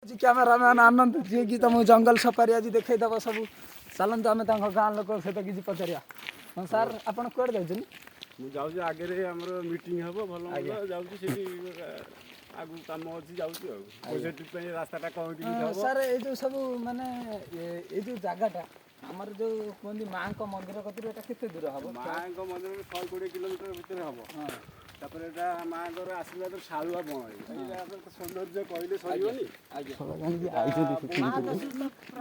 Cameraman ଆନନ୍ଦ, ଯିଏକି ତମକୁ ଜଙ୍ଗଲ ସଫାରି ଆଜି ଦେଖେଇଦେବ ସବୁ। ଚାଲନ୍ତୁ, ଆମେ ତାଙ୍କ ଗାଁ ଲୋକଙ୍କ ସହିତ କିଛି ପଚାରିବା। ହଁ ସାର୍, ଆପଣ କୁଆଡ଼େ ଯାଉଛନ୍ତି? ମୁଁ ଯାଉଛି, ଆଗରେ ଆମର ମିଟିଂ ହବ ଭଲ ମନ୍ଦ, ଯାଉଛି ସେଠି। ଆଗକୁ କାମ ଅଛି, ଯାଉଛି। ଆଉ ପ୍ରୋଜେକ୍ଟ ପାଇଁ ରାସ୍ତାଟା କ'ଣ କେମିତି ହବ। ସାର୍, ଏଇ ଯୋଉ ସବୁ ମାନେ ଏଇ ଯୋଉ ଜାଗାଟା ଆମର ଯୋଉ କୁହନ୍ତି ମାଙ୍କ ମନ୍ଦିର କତିରୁ ଏଟା କେତେ ଦୂର ହବ? ମାଙ୍କ ମନ୍ଦିରରୁ 120 କିଲୋମିଟର ଭିତରେ ହବ। ତାପରେ ଏଟା ମାଙ୍କର ଆଶୀର୍ବାଦ ଶାଳୁଆ ବଣ। ଏଇଟା ଆମର ତ ସୌନ୍ଦର୍ଯ୍ୟ କହିଲେ ସରିବନି।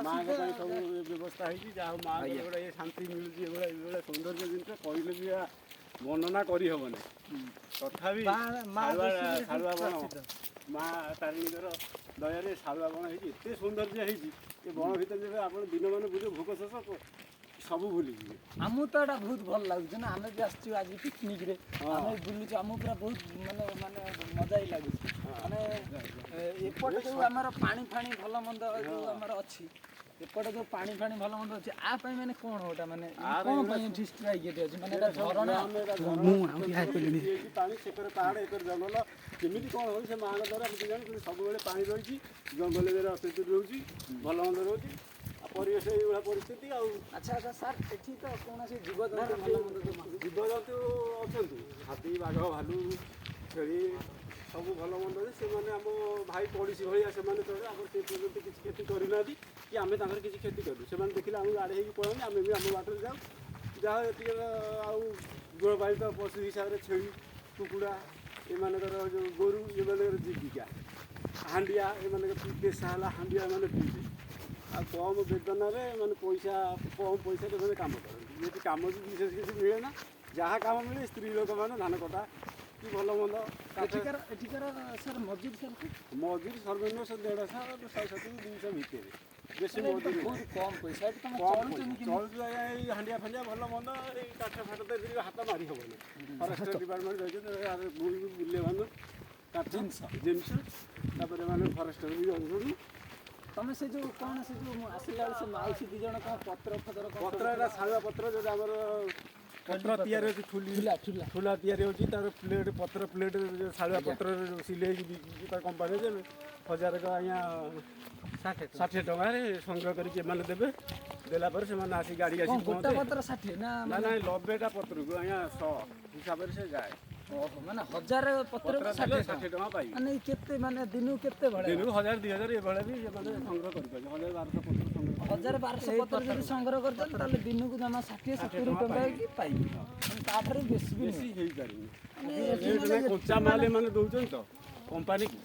ମାଙ୍କ ପାଇଁ ସବୁ ବ୍ୟବସ୍ଥା ହେଇଛି। ଯାହା ହଉ, ମାଙ୍କର ଗୋଟେ ଏ ଶାନ୍ତି ମିଳୁଛି। ଏଭଳିଆ ଏଭଳିଆ ସୌନ୍ଦର୍ଯ୍ୟ ଜିନିଷ କହିଲେ ବି ବର୍ଣ୍ଣନା କରିହବନି। ତଥାପି ଶାଳୁଆ ବଣ, ମା ତାରିଣୀଙ୍କର ଦୟାରେ ଶାଳୁଆ ବଣ ହେଇଛି, ଏତେ ସୌନ୍ଦର୍ଯ୍ୟ ହେଇଛି। ଏ ବଣ ଭିତରେ ଯେବେ ଆପଣ ଦିନମାନ ବୁଲିବେ, ଭୋକ ଶୋଷ ସବୁ ଭୁଲିଯିବେ। ଆମକୁ ତ ଏଇଟା ବହୁତ ଭଲ ଲାଗୁଛି ନା। ଆମେ ବି ଆସିଛୁ ଆଜି ପିକନିକରେ, ଆମେ ବି ବୁଲୁଛୁ। ଆମକୁ ପୁରା ବହୁତ ମାନେ ମଜା ହିଁ ଲାଗୁଛି। ମାନେ ଏପଟେ ଯୋଉ ଆମର ପାଣି ଫାଣି ଭଲ ମନ୍ଦ ଯୋଉ ଆମର ଅଛି, ଏପଟେ ଯୋଉ ପାଣି ଫାଣି ଭଲ ମନ୍ଦ ଅଛି, ଆ ପାଇଁ ମାନେ କ'ଣ ଗୋଟା ମାନେ କ'ଣ ପାଇଁ ଏଠି ଷ୍ଟ୍ରାଇକ୍ ଏଠି ଅଛି? ମାନେ ଏଇଟା ଝରଣା। ମୁଁ ପାଣି ସେକରେ ପାହାଡ଼, ଏକରେ ଜଙ୍ଗଲ, କେମିତି କ'ଣ ହେଉଛି ସେ ମାଙ୍କ ଦ୍ୱାରା ଆମେ ଜାଣୁ। କିନ୍ତୁ ସବୁବେଳେ ପାଣି ରହିଛି, ଜଙ୍ଗଲ ଏରିଆରେ ଅସ୍ଥିତି ରହୁଛି, ଭଲ ମନ୍ଦ ରହୁଛି ଆଉ ପରିବେଶ ଏଇଭଳିଆ ପରିସ୍ଥିତି ଆଉ। ଆଚ୍ଛା ସାର୍, ଏଠି ତ କୌଣସି ଜୀବଜନ୍ତୁ ଭଲ ମନ୍ଦ ତ ଜୀବଜନ୍ତୁ ଅଛନ୍ତି, ହାତୀ, ବାଘ, ଭାଲୁ, ଛେଳି ସବୁ ଭଲ ମନ୍ଦ ଅଛି। ସେମାନେ ଆମ ଭାଇ ପଡ଼ିଶୀ ଭଳିଆ ସେମାନେ ଚଳେ। ଆମର ସେ ପର୍ଯ୍ୟନ୍ତ କିଛି କ୍ଷତି କରିନାହାନ୍ତି କି ଆମେ ତାଙ୍କର କିଛି କ୍ଷତି କରିନୁ। ସେମାନେ ଦେଖିଲେ ଆମକୁ ଆଡ଼େ ହେଇକି ପଳାନ୍ତି, ଆମେ ବି ଆମ ବାଟରେ ଯାଉ। ଯାହା ଏତିକି। ଆଉ ଗୃହପାଳିତ ପଶୁ ହିସାବରେ ଛେଳି, କୁକୁଡ଼ା, ଏମାନଙ୍କର ଯେଉଁ ଗୋରୁ, ଏମାନଙ୍କର ଜୀବିକା। ହାଣ୍ଡିଆ ଏମାନଙ୍କର ପେଶା ହେଲା, ହାଣ୍ଡିଆ ଏମାନେ ପିଇବେ। ଆଉ କମ୍ ବେତନରେ ମାନେ ପଇସା, କମ୍ ପଇସାରେ ଏମାନେ କାମ କରନ୍ତି। ଏଠି କାମ ବି ବିଶେଷ କିଛି ମିଳେ ନା। ଯାହା କାମ ମିଳେ, ସ୍ତ୍ରୀ ଲୋକମାନେ ଧାନ କଟା କି ଭଲ ମନ୍ଦ କାଠ। ଏଠିକାର ସାର୍, ମଜୁରୀ ସାର୍? ମଜୁରୀ ସର୍ବନିମ୍ନ ସେ 150, 170, 200 ଭିତରେ, ବେଶୀ ଏଠି ତ ମଜୁରୀ ବହୁତ କମ୍ ପଇସା। ଏଠି ତମେ କମ୍ ଚଳୁଛନ୍ତି ପଇସା। କେମିତି? ଚଳୁଛୁ ଆଜ୍ଞା ଏଇ ହାଣ୍ଡିଆ ଫାଣ୍ଡିଆ ଭଲ ମନ୍ଦ, ଏଇ କାଠ ଫାଠ ତ ଏଥିରେ ହାତ ମାରି ହେବନି। ଫରେଷ୍ଟ ଡିପାର୍ଟମେଣ୍ଟ ଯାଇଛନ୍ତି, ମୂଲ୍ୟବାନ କାଠ ଜିନିଷ। ଜିନିଷ। ତାପରେ ମାନେ ଫରେଷ୍ଟର ବି ଅଛନ୍ତି। ତମେ ସେ ଯୋଉ କ'ଣ ସେ ଯୋଉ ମୁଁ ଆସିଲା ବେଳେ ସେ ମାଉସୀ ଦି ଜଣ କ'ଣ ପତ୍ର ଫତ୍ର କ'ଣ ପତ୍ର, ଏଟା ଶାଳୁଆ ପତ୍ର, ଯୋଉଟା ଆମର ପତ୍ର ତିଆରି ହେଉଛି ଠୁଲି। ଠୁଲା, ଠୁଲା। ଠୁଲା ତିଆରି ହେଉଛି, ତାର ପ୍ଲେଟ୍, ପତ୍ର ପ୍ଲେଟ୍ ଶାଳୁଆ ପତ୍ରରେ ଯୋଉ ସିଲେଇକି ବିକୁଛି ତା କମ୍ପାନୀରେ 1000 ଆଜ୍ଞା। 60। 60 ଟଙ୍କାରେ ସଂଗ୍ରହ କରିକି ଏମାନେ ଦେବେ। ଦେଲା ପରେ ସେମାନେ ଆସି ଗାଡ଼ି କ'ଣ ଆସି ଗୋଟା ପହଞ୍ଚେ। ପତ୍ର 60 ନା? ନା ନାଇଁ, 90ଟା ପତ୍ରକୁ ଆଜ୍ଞା 100 ହିସାବରେ ସେ ଯାଏ। ଓହୋ, ମାନେ 1000 ପତ୍ରକୁ ପତ୍ର ଦେଲେ 60 ଟଙ୍କା। 60 ଟଙ୍କା ପାଇବେ। ମାନେ ଏଇ କେତେ, ମାନେ ଦିନକୁ କେତେ ଭଳିଆ? ଦିନକୁ 1000, 2000 ଏଭଳିଆ ବି ସେମାନେ ସଂଗ୍ରହ କରିପାରିବେ। 1000, 1200 ପତ୍ର ସଂଗ୍ରହ କରିପାରିବେ। 1000, 1200 ପତ୍ର ଯଦି ସଂଗ୍ରହ କରୁଛନ୍ତି, ତାହେଲେ ଦିନକୁ ଜମା 60, 70 ଟଙ୍କା କି ପାଇବେ। ମାନେ ତାଠାରୁ ବେଶୀ ବି ବେଶୀ ନୁହେଁ। ହେଇପାରିବନି। ମାନେ ଏଠି ମାନେ କଞ୍ଚା ମାଲ ଏମାନେ ଦଉଛନ୍ତି ତ କମ୍ପାନୀକୁ।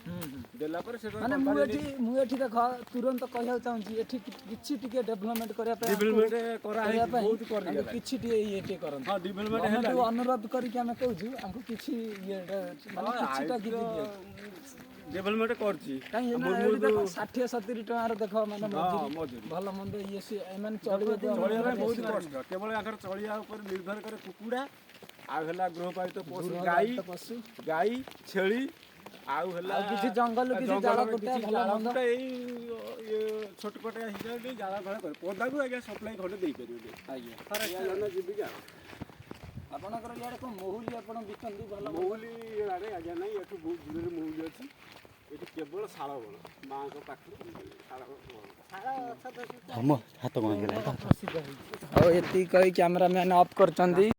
ଦେଲା ପରେ ସେଟା ମାନେ ମୁଁ ଏଠି ଦେଖ, ତୁରନ୍ତ କହିବାକୁ ଚାହୁଁଛି, ଏଠି କିଛି ଟିକେ ଡେଭଲପମେଣ୍ଟ କରିବା ପାଇଁ ଡେଭଲପମେଣ୍ଟ କରିବା କରାହେଇଛି ପାଇଁ ବହୁତ ଆମକୁ କରିଦେଲା। କିଛି ଟିକେ ଇଏ ଟିକେ କରନ୍ତୁ। ହଁ, ଡେଭଲପମେଣ୍ଟ ହେଲା। ଗଭର୍ଣ୍ଣମେଣ୍ଟକୁ ଅନୁରୋଧ କରିକି ଆମେ କହୁଛୁ, ଆମକୁ କିଛି ଇଏ ମାନେ କିଛିଟା କିଛି ଦିଅ। ଡେଭଲପମେଣ୍ଟ କରୁଛି। କାହିଁକି ନା ଏଠି ଦେଖ, 60, 70 ଟଙ୍କାର ଦେଖ ମାନେ ମଜୁରୀ, ମଜୁରୀ। ଭଲ ମନ୍ଦ ଇଏ ସିଏ, ଏମାନେ ଚଳିବେ ତ? ଚଳିବା ପାଇଁ ବହୁତ କଷ୍ଟ। କେବଳ ୟାଙ୍କର ଚଳିବା ଉପରେ ନିର୍ଭର କରେ କୁକୁଡ଼ା, ଆଉ ହେଲା ଗୃହପାଳିତ ପଶୁ ଗାଈ। ଗୃହପାଳିତ ପଶୁ। ଗାଈ, ଛେଳି, ଆଉ ହେଲା ଆଉ କିଛି ଜଙ୍ଗଲରୁ କିଛି ଜଙ୍ଗଲରେ ଜାଳ କୁଟା କିଛି ଭଲ ଜାଳ ମନ୍ଦ। କୁଟା, ଏଇ ଇଏ ଛୋଟ ପଟିଆ ହିସାବରେ ଜାଳ ଫାଳ କରେ। ପଦାକୁ ଆଜ୍ଞା ସପ୍ଲାଇ ଖଣ୍ଡେ ଦେଇପାରିବେନି। ଆଜ୍ଞା। ଏଇଆ ହେଲା ଜୀବିକା। ଆପଣଙ୍କର ଇଆଡ଼େ କ'ଣ ମହୁଲି ଆପଣ ବିକନ୍ତି ଭଲ ମନ୍ଦ? ମହୁଲି ଆଡ଼େ ଆଜ୍ଞା ନାହିଁ। ଏଠୁ ବହୁତ ଦୂରରେ ମହୁଲି ଅଛି। ଏଠି କେବଳ ଶାଳ ବଣ, ମାଙ୍କ ପାଖରୁ ଶାଳ ବଣ। ଶାଳ ଗଛ ତ ହାତ କଣ ହେଇଗଲା? ପ୍ରସିଦ୍ଧ ହେଇଛି। ଆଉ ଏତିକି କହି କ୍ୟାମେରାମ୍ୟାନ୍ ଅଫ୍ କରିଛନ୍ତି।